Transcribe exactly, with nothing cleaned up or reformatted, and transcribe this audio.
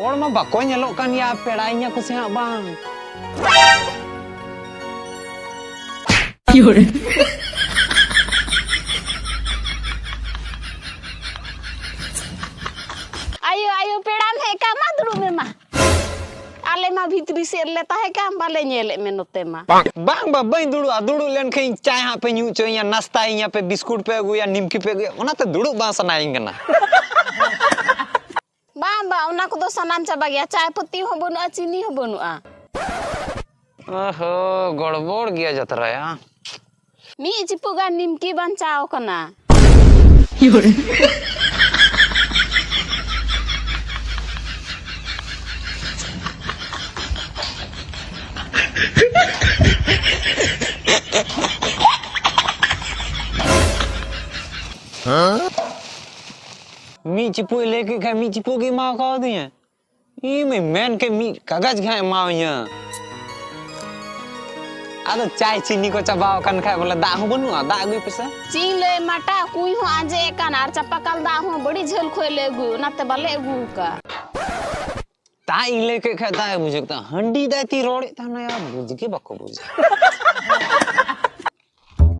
ᱦᱚᱲ ᱢᱟ ᱵᱟᱠᱚ ᱧᱮᱞᱚᱜ ᱠᱟᱱ ᱜᱮᱭᱟ, ᱯᱮᱲᱟᱭᱤᱧᱟ ᱠᱚ ᱥᱮ ᱦᱟᱸᱜ ᱵᱟᱝ? ᱟᱭᱳ, ᱟᱭᱳ, ᱯᱮᱲᱟᱢ ᱦᱮᱡ ᱠᱟᱱ, ᱢᱟ ᱫᱩᱲᱩᱵ ᱢᱮ ᱢᱟ᱾ ᱟᱞᱮ ᱢᱟ ᱵᱷᱤᱛᱨᱤ ᱥᱮᱫ ᱨᱮᱞᱮ ᱛᱟᱦᱮᱸ ᱠᱟᱱ, ᱵᱟᱞᱮ ᱧᱮᱞᱮᱫ ᱢᱮ ᱱᱚᱛᱮ ᱢᱟ᱾ ᱵᱟᱝ ᱵᱟ, ᱵᱟᱹᱧ ᱫᱩᱲᱩᱵᱼᱟ᱾ ᱫᱩᱲᱩᱵ ᱞᱮᱱᱠᱷᱟᱱ ᱪᱟᱭ ᱦᱟᱸᱜ ᱯᱮ ᱧᱩ ᱦᱚᱪᱚᱭᱤᱧᱟ, ᱱᱟᱥᱛᱟᱭᱤᱧᱟ ᱯᱮ, ᱵᱤᱥᱠᱩᱴ ᱯᱮ ᱟᱹᱜᱩᱭᱟ, ᱱᱤᱢᱠᱤ ᱯᱮ ᱟᱹᱜᱩᱭᱟ, ᱚᱱᱟᱛᱮ ᱫᱩᱲᱩᱵ ᱵᱟᱝ ᱥᱟᱱᱟᱭᱤᱧ ᱠᱟᱱᱟ᱾ ᱵᱟᱝ ᱵᱟᱝ, ᱚᱱᱟ ᱠᱚᱫᱚ ᱥᱟᱱᱟᱢ ᱪᱟᱵᱟ ᱜᱮᱭᱟ᱾ ᱪᱟᱭ ᱯᱟᱹᱛᱤ ᱦᱚᱸ ᱵᱟᱹᱱᱩᱜᱼᱟ, ᱪᱤᱱᱤ ᱦᱚᱸ ᱵᱟᱹᱱᱩᱜᱼᱟ᱾ ᱚᱦᱚ, ᱜᱚᱲᱵᱚᱲ ᱜᱮᱭᱟ ᱡᱟᱛᱨᱟᱭᱟ᱾ ᱢᱤᱫ ᱪᱤᱯᱩ ᱜᱟᱱ ᱱᱤᱢᱠᱤ ᱵᱟᱧᱪᱟᱣ ᱠᱟᱱᱟ᱾ ᱢᱤᱫ ᱪᱤᱯᱩᱭ ᱞᱟᱹᱭ ᱠᱮᱫ ᱠᱷᱟᱱ ᱢᱤᱫ ᱪᱤᱯᱩ ᱜᱮ ᱮᱢᱟ ᱠᱟᱣᱫᱤᱧᱟ᱾ ᱤᱧ ᱢᱮᱱ ᱠᱮᱫ ᱢᱤᱫ ᱠᱟᱜᱚᱡᱽ ᱜᱮ ᱦᱟᱸᱜ ᱮᱢᱟᱣᱤᱧᱟ᱾ ᱟᱫᱚ ᱪᱟᱭ ᱪᱤᱱᱤ ᱠᱚ ᱪᱟᱵᱟᱣ ᱟᱠᱟᱱ ᱠᱷᱟᱡ ᱵᱚᱞᱮ ᱫᱟᱜ ᱦᱚᱸ ᱵᱟᱹᱱᱩᱜᱼᱟ, ᱫᱟᱜ ᱟᱹᱜᱩᱭ ᱯᱮᱥᱮ᱾ ᱪᱮᱫ ᱤᱧ ᱞᱟᱹᱭ ᱟᱢᱟ, ᱮᱴᱟᱜ ᱠᱩᱸᱭ ᱦᱚᱸ ᱟᱸᱡᱮᱫ ᱟᱠᱟᱱ ᱟᱨ ᱪᱟᱯᱟ ᱠᱟᱞ ᱫᱟᱜ ᱦᱚᱸ ᱵᱟᱹᱲᱤᱡ ᱡᱷᱟᱹᱞ ᱠᱷᱚᱡ ᱞᱮ ᱟᱹᱜᱩᱭ, ᱚᱱᱟᱛᱮ ᱵᱟᱞᱮ ᱟᱹᱜᱩ ᱟᱠᱟᱫ᱾ ᱫᱟᱜ ᱤᱧ ᱞᱟᱹᱭ ᱠᱮᱫ ᱠᱷᱟᱡ ᱫᱟᱜ ᱮ ᱵᱩᱡᱷᱟᱹᱣ ᱠᱮᱫᱟ, ᱦᱟᱺᱰᱤ ᱫᱟᱭ ᱛᱤ ᱨᱚᱲᱮᱫ ᱛᱟᱦᱮᱱᱟ, ᱭᱟ ᱵᱩᱡᱽ ᱜᱮ ᱵᱟᱠᱚ ᱵᱩᱡᱟ᱾